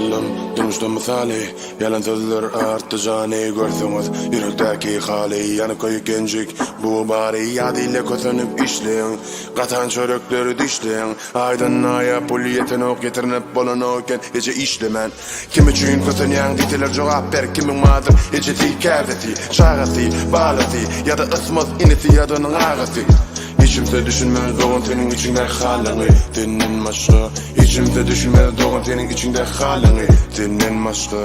Allam durmuşda mysaly Ýalan sözler artdy jany Görseňiz ýürekdäki haly Ýanyp köýük genjik bu bary Ýat ile kösenip işleň Gatan çörekleri dişleň Aýdan aýa pul ýetenok Ýetirnip bolanok eken eje işlemän Kim üçin kösenýäň diýseler jogap ber Kimiň bardyr ejesi käbesi Çagasy balasy Ýa-da ysmaz inisi ýa-da onuň agasy Hiç kimse düşünmez dogan seniň içiňdäki halyňy Senden başga Hiç kimse düşünmez dogan seniň içiňdäki halyňy Senden başga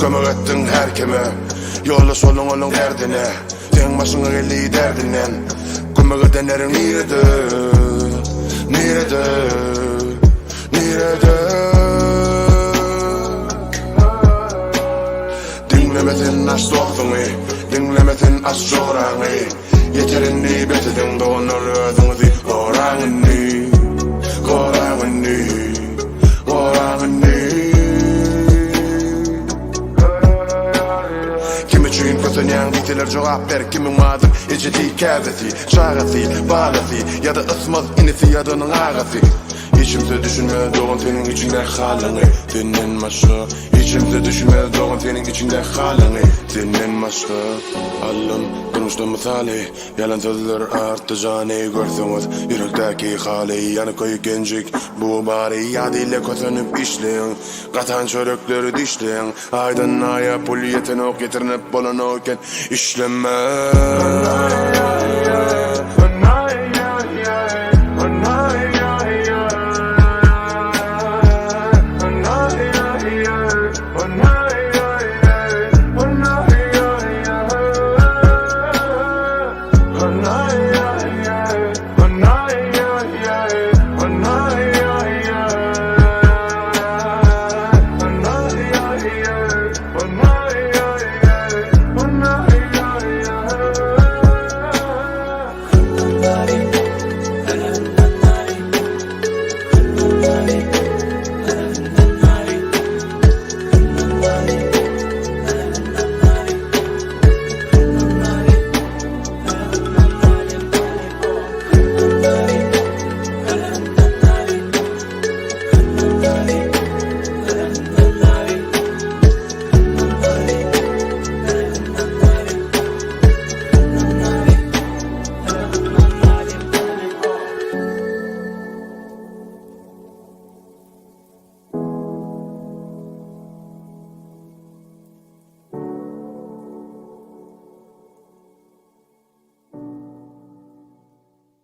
Kömek etdiň her kime Ýoldaş bolduň onuň derdine Seň başyňa geldi derdinden Kömek edenleriň nirede Nirede Nirede Diňleme sen aç dostuňy Diňleme sen aç joraňy Ýeter indi bes ediň doganlar özüňizi goraň indi Goraň indi Goraň indi Kim üçin kösenýäň diýseler jogap ber kimiň bardyr ejesi käbesi çagasy balasy ýa-da ysmaz inisi ýa-da onuň agasy Hiç kimse düşünmez dogan seniň içiňdäki halyňy Senden başga Hiç kimse düşünmez dogan seniň içiňdäki halyňy Senden başga Allam durmuşda mysaly Ýalan sözler artdy jany Görseňiz ýürekdäki haly Ýanyp köýük genjik bu bary Ýat ile kösenip işleň Gatan çörekleri dişleň Aýdan aýa pul ýetenok Ýetirnip bolanok eken işlemän.